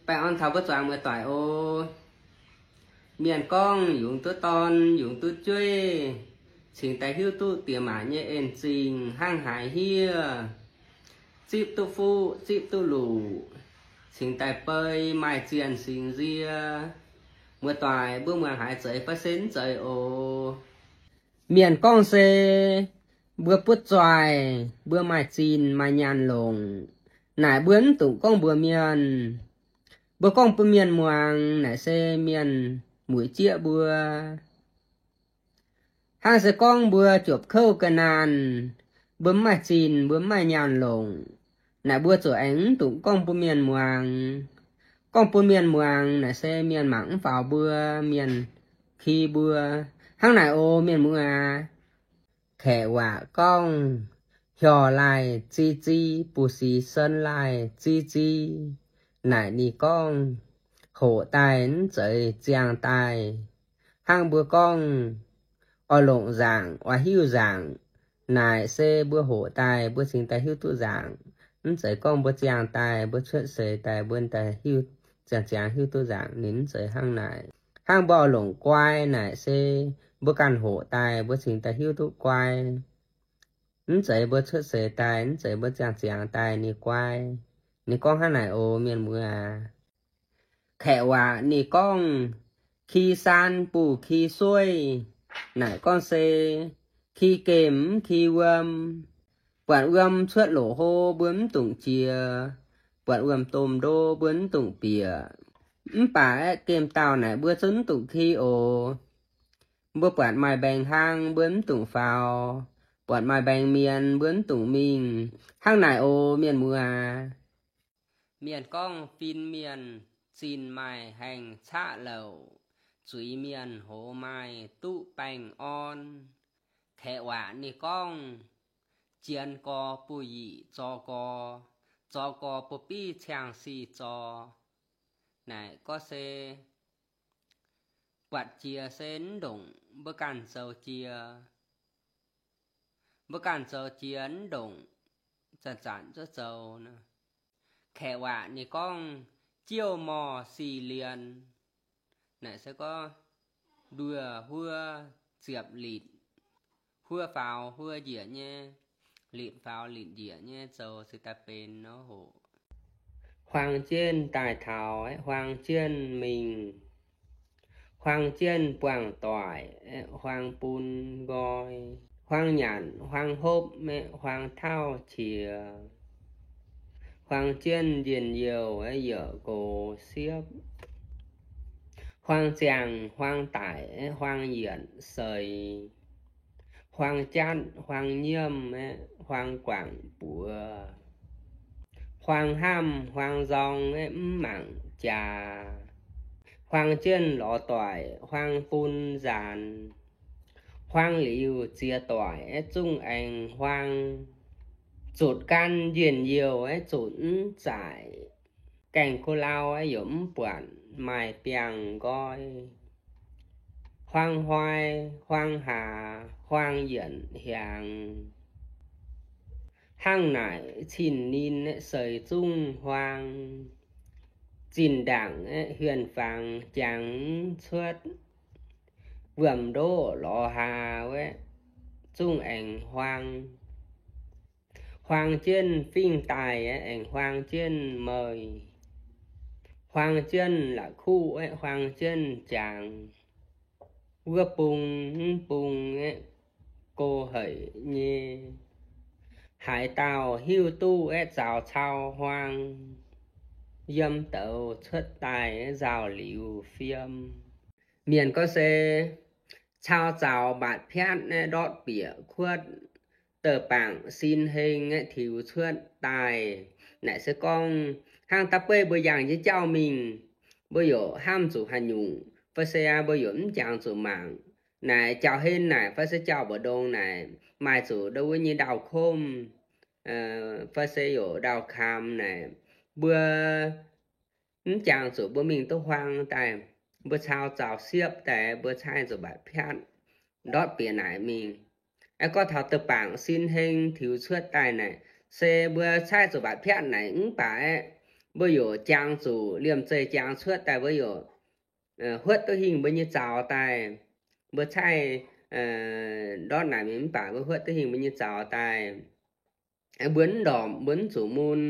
Baengh orn taux mbuo zuangx muoz-doic oc. Mienh gorngv yungz duqv dorn, yungz duqv jueiv, cingx daaih hiuv duqv diex maac nyei en zingh hnangv haaix hiev. Zipv duqv fuqv, zipv duqv luqc, cingx daaih bei maaih zienh singx nzie. Muoz-doic, mbuo muangx haaix zeiz fai se mv zeiz oc. Mienh gorngv se mbuo butv zoih, mbuo maaih zinh maaih nyaanh longc, naaic mbuo mv dungx gorngv mbuox mienh. Mbuo gorngv bun mienh muangx naaic se mienh mueic jieqv mbuo. Hnangv se gorngv mbuo jopc kouv ga'naanh, mbuo mv maaih zinh, mbuo mv maaih nyaanh longc, naaic mbuo zuqc aengx mv dungx gorngv bun mienh muangx. Gorngv bun mienh muangx naaic se mienh mangc mv faaux mbuo, mienh ki mbuo. Hnangv naaic oc mienh muoz aac. Kaeqv waac gorngv, hiorx laaih zi zi, buc sic sen laaih zi zi. Naaic ninh gorngv, hoqc daaih mv zeiz ziangh daaih. Hnangv mbuo gorngv, oix longc nzaangc, oix hiuv nzaangc, naaic se mbuo hoqc daaih mbuo cingx daaih hiuv duqv nzaangc. Mv zeiz gorngv mbuo ziangh daaih, mbuo cuotv seix daaih mbuo daaih hiuv, ziangh ziangx hiuv duqv nzaangc, ninh mv zeiz hnangv naaic. Hnangv mbuo oix longc guai naaic se mbuo ganh hoqc daaih mbuo cingx daaih hiuv duqv guai. Mv zeiz mbuo cuotv seix daaih, mv zeiz mbuo ziangh ziangx daaih ninh guai. Ninh gorngv hnangv naaic oc mienh muoz aac. Kaeqv waac ninh gorngv, ki saan buc ki sueiv, naaic gorngv se ki gemh mv ki wuom. Buatc wuom cuotv loz-hlo mbuo mv dungx jiex, buatc wuom-domh ndo mbuo mv dungx bieqc. Mv baac aeqv, gemh dauh naaic mbuo zungv mv dungx ki oc. Mbuo buatc maaih mbaengx hlang mbuo mv dungx faaux, buatc maaih mbaengx mienh mbuo mv dungx mingh. Hnangv naaic oc mienh muoz aac. Mienh gorngv fin mienh zinh maaih haengh caqv louc, zuiz mienh hoz maaih duqv baengh orn. Kaeqv waac ninh gorngv, jien gorx buoz-yic zorx gorx, zorx gorx buoz-biv ciangh sic zorx. Naaic gorngv se buatc jiex se mv ndongc mbuo ganh zoux jiex. Mbuo ganh zoux jiex mv ndongc zanc-zanc zuov zoux nor. Kaeqv waac ninh gorngv, jiouv morh sic lienx. Naaic se gorngv nduoh huov ziepc litc, huov faaux huov njiec nyei, litc faaux litc njiec nyei zoux se daaih benx nor hoc. Huaang jienv daaih taux, huaang jienv mingh. Huaang jienv buangh doic, huaang bun nqoi. Huaang nyanc, huaang hopv, huaang tauv qiex. Huaang jienv njien-youh, youc nqox siepv. Huaang ziangh, huaang daic, huaang yietc seix. Huaang jatv, huaang nyiemv, huaang guangc buoz. Huaang hnamv, huaang nzorng, mv mangc jaax. Huaang jienv lorz doic, huaang bun nzaanx. Huaang liuz ziex doic, zungv aengx huaang. Zutc gan njien-youh, zutc mv zaic. Gaengh kuv-lauh, youc mv buatc maaih biangh nqoi. Huaang hnoi, huaang hlaax, huaang yienc hiaangx. Hnangv naaic cin-nin seix zungv huaang. Zinh ndaangc huen-fangx jangx cuotv. Wuom-ndoqv lorz hlaax, zungv aengx huaang. Huaang jienv fingx daaih, aengx huaang jienv meih. Huaang jienv la'kuqv, huaang jienv jangx. Wuov bung mv bung, go haic nyei. Haaix dauh hiuv duqv, zaux cau huaang. Yiem douz cuotv daaih, nzauh liuz fiem. Mienh gorngv se cau zaux mbatc piatv, ndortv bieqc kuotv, douh bangc sin heng tiux cuotv daaih. Naaic se gorngv hnangv da'beiv mbuo yangh nyei jauv mingh, mbuo youc hnamv zuqc haaix nyungc, fai se mbuo youc mv jangx zuqc mangc. Naaic jauv-hlen naaic fai se jauv mbu'ndongx naaic maaih zuqc ndau wuov nyei ndau-komv, fai se youc ndau-kaam naaic, mbuo mv jangx zuqc mbuo mingh duqv huaang daaih, mbuo cau zaux siepv daaih, mbuo caaiv zuqc mbatc piatv, ndortv bieqc naaic mingh. Aeqv, gorngv taux douh bangc sin heng tiux cuotv daaih naaic, se mbuo caaiv zuqc mbatc piatv naaic mv baac aeqv, mbuo youc jangx zuqc liemh zeih jangx cuotv daaih, mbuo youc huotv duqv hingh mbuo nyei zaux daaih. Mbuo caih ndortv naaic mingh mv baac mbuo huotv duqv hingh mbuo nyei zaux daaih. Mbuo mv ndorpc, mbuo mv zuqc mun,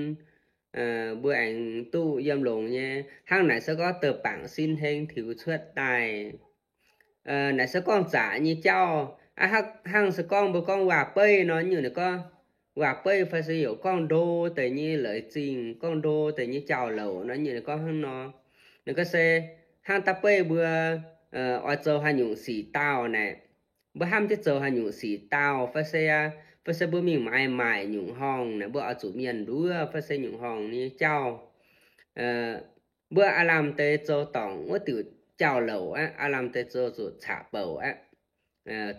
mbuo aengx duqv yiem longx nyei. Hnangv naaic se gorngv deix bangc sin heng tiux cuotv daaih. Naaic se gorngv zaqc nyei jauv. Hnangv se gorngv mbuo gorngv waac-beiv nor, nyungc ninh gorngv waac-beiv fai se youc gorngv ndo deix nyei leiz zingh, gorngv ndo deix nyei jauv-louc nor, nyungc ninh gorngv hnangv nor. Ninh gorngv se hnangv da'beiv mbuo oix zoux haaix nyungc sic dauh naaic, mbuo hnamv jienv zoux haaix nyungc sic dauh fai se, fai se mbuo mingh maaiz maaic nyungc horngh naaic, mbuo oix zuqc mienh nduov fai se nyungc horngh nyei jauv. Mbuo aav lamh deix zoux dorngc wuov diuc jauv-louc aqv, aav lamh deix zoux zuqc caqv-bouc aqv.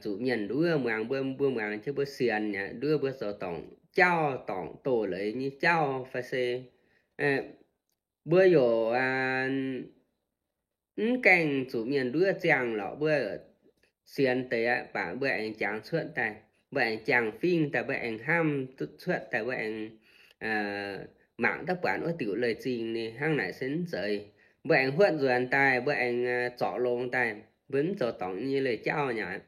Zuqc mienh nduov muangx mbuo, mbuo muangx jienv mbuo sienx aqv, nduov mbuo zoux dorngc jauv, dorngc doz-leiz nyei jauv fai se mbuo youc mv gaengh zuqc mienh nduov ziangh lorqc, mbuo sienx deix aqv, baac mbuo aengx jangx cuotv daaih, mbuo aengx jangx fingx daaih, mbuo aengx hnamv duqv cuotv daaih, mbuo aengx mangc duqv buatc wuov diuc leiz zingh ni, hnangv naaic se mv zeiz. Mbuo aengx huotv nzuonx daaih, mbuo aengx zorc longx daaih, mbuo mv zoux dorngc nyei leiz jauv nyei aqv.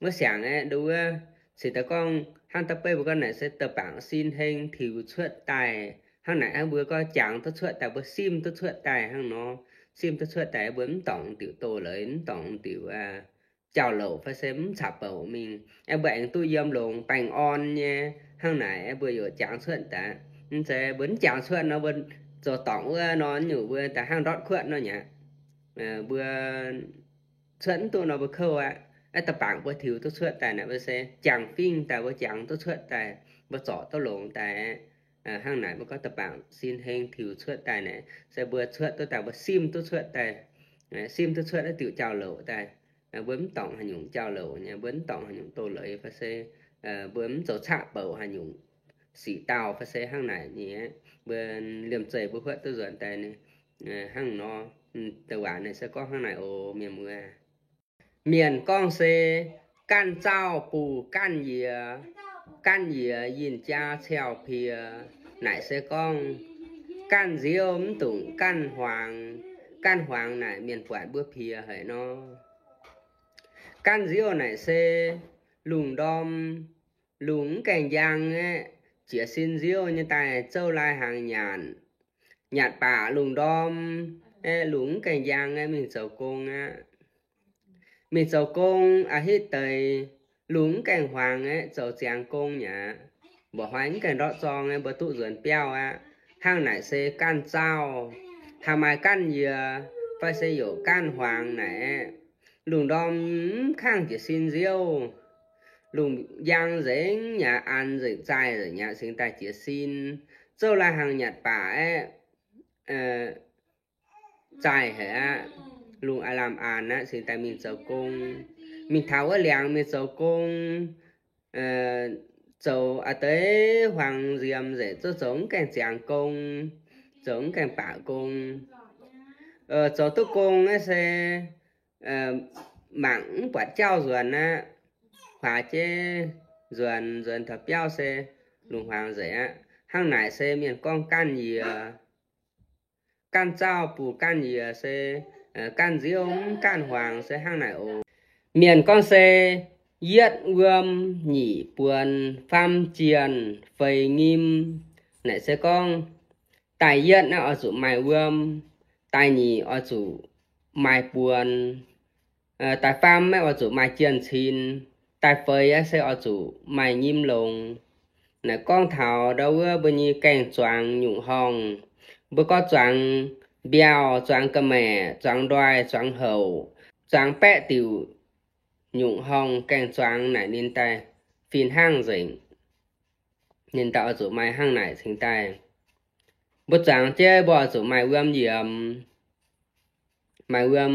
Mbuo siangx aeqv, nduov wuov cingx daaih gorngv hnangv da'beiv mbuo gorngv naaic se deix bangc sin heng tiux cuotv daaih. Hnangv naaic aqv, mbuo gorngv jangx duqv cuotv daaih, mbuo simv duqv cuotv daaih hnangv nor. Simv duqv cuotv daaih, mbuo mv dorngc diuc doz-leiz, mv dorngc diuc jauv-louc fai se mv caqv-bouc mingh. Aeqv, mbuo aengx duqv yiem longx baengh orn nyei. Hnangv naaic aeqv, mbuo youc jangx cuotv daaih. Mv zeiz mbuo mv jangx cuotv nor, mbuo zoux dorngc wuov nor, nyungc mbuo daaih hnangv ndortv kuotv nor nyei aqv. Mbuo cuotv mv duqv nor mbuo kouv aqv. Aeqv, da'bangc mbuo tiux duqv cuotv daaih naaic, mbuo se jangx fingx daaih, mbuo jangx duqv cuotv daaih, mbuo zorc duqv longx daaih. Hnangv naaic mbuo gorngv da'bangc sin heng tiux cuotv daaih naaic, se mbuo cuotv duqv daaih, mbuo simv duqv cuotv daaih, simv duqv cuotv wuov diuc jauv-louc daaih. Mbuo mv dorngc haaix nyungc jauv-louc nyei, mbuo mv dorngc haaix nyungc doz-leiz fai se mbuo mv zoux caqv-bouc haaix nyungc sic dauh fai se hnangv naaic nyei. Mbuo liemh zeih mbuo huotv duqv nzuonx daaih ni, hnangv nor, deix waac naaic se gorngv hnangv naaic oc, mienh muoz. Mienh gorngv se, ganh zauh buc ganh yiez, ganh yiez yinh jaa ciauh piex. Naaic se gorngv ganh nziouv mv dungx ganh huaangx. Ganh huaangx naaic mienh buatc mbuo piex haic nor. Ganh nziouv naaic se lungh ndorm, lungh mv gaengh njang aeqv, jiez sin nziouv nyei daaih zouv lai hnaangx nyanc. Nyanc baac lungh ndorm aeqv, lungh mv gaengh njang aeqv, mingh zoux gong aqv. Mingh zoux gong a'hitv deix, lungh mv gaengh huaangx aeqv, zoux ziangx gong nyei aqv. Mba'hnoi mv gaengh ndortv zorng aeqv, mbuo duqv nzuonx biauv aqv. Hnangv naaic se ganh zauh. Hnangv maaih ganh yiez fai se youc ganh huaangx naaic aeqv, lungh ndorm mv kangv jiez sin nziouv. Lungh njang nzengc nyei aqv, an nzengc, zaih nzengc nyei aqv, cingx daaih jiez sin. Zouv lai hnaangx nyanc baac aeqv, zaih haic aqv. Lungh aav lamh an aqv, cingx daaih mingh zoux gong. Mingh taux wuov liangx mingh zoux gong, zoux a'deix huaangx nziemx nzengc, zoux zoux mv gaengh ziangx gong, zoux mv gaengh baac gong. Zoux duqv gong naaiv se mangc mv buatc jauv nzuonx aqv. Huaax jeiv nzuonx, nzuonx taux biauv se lungh huaangx nzengc aqv. Hnangv naaic se mienh gorngv ganh yiez. Ganh zauh buc ganh yiez se ganh nziouv mv ganh huaangx se hnangv naaic oc. Mienh gorngv se yietv wuom, nyic buonx, faam jienh, feix nyim. Naaic se gorngv daaih yietv naaiv oix zuqc maaih wuom, daaih nyic oix zuqc maaih buonx, daaih faam naaiv oix zuqc maaih jienh cin, daaih feix aqv se oix zuqc maaih nyim longx. Naaiv gorngv taux ndau wuov mbuo nyei gaeng-zuangx nyungc horngh. Mbuo gorngv zuangx mbiauh, zuangx ga'maeqc, zuangx ndoih, zuangx houc, zuangx baeqv diuc nyungc horngh gaeng-zuangx naaic ninh daaih fih hnangv nzengc. Ninh daaih oix zuqc maaih hnangv naaic cingx daaih. Mbuo zuangx jienv mbuo oix zuqc maaih wuom yiemx, maaih wuom,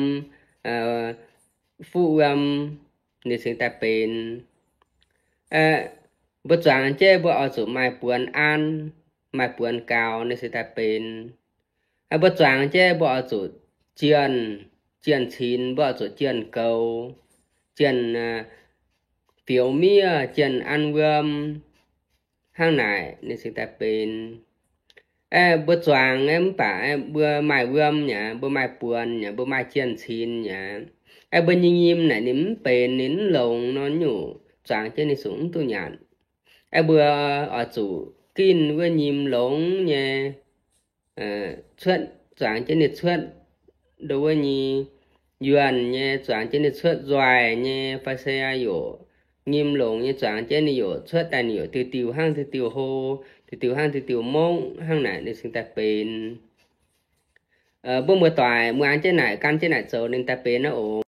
fuqv wuom, ninh cingx daaih benx. Mbuo zuangx jienv mbuo oix zuqc maaih buonx an, maaih buonx gaux, ninh cingx daaih benx. Mbuo zuangx jienv mbuo oix zuqc jienh, jienh cin, mbuo oix zuqc jienh goux, jienh fioux miev, jienh an wuom, hnangv naaic ninh cingx daaih benx. Mbuo zuangx mv baac mbuo maaih wuom nyei, mbuo maaih buonc nyei, mbuo maaih jien-cin nyei, mbuo nyei nyim naaic ninh mv benx, ninh mv longx nor, nyungc zuangx jienv ninh zungv mv duqv nyanc. Mbuo oix zuqc ginv wuov nyim longx nyei cuotv, zuangx jienv ninh cuotv ndo wuov nyei yuonh nyei, zuangx jienv ninh cuotv nzoih nyei fai se yaac nyim longx nyei, zuangx jienv ninh yaac cuotv daaih ninh yaac diuh diuh hnangv diuh diuh hlo, diuh diuh hnangv diuh diuh mongv hnangv naaic ninh cingx daaih benx. Mbuo muoz-doic muangx jienv naaic, gan jienv naaic zoux ninh daaih benx naaiv oc.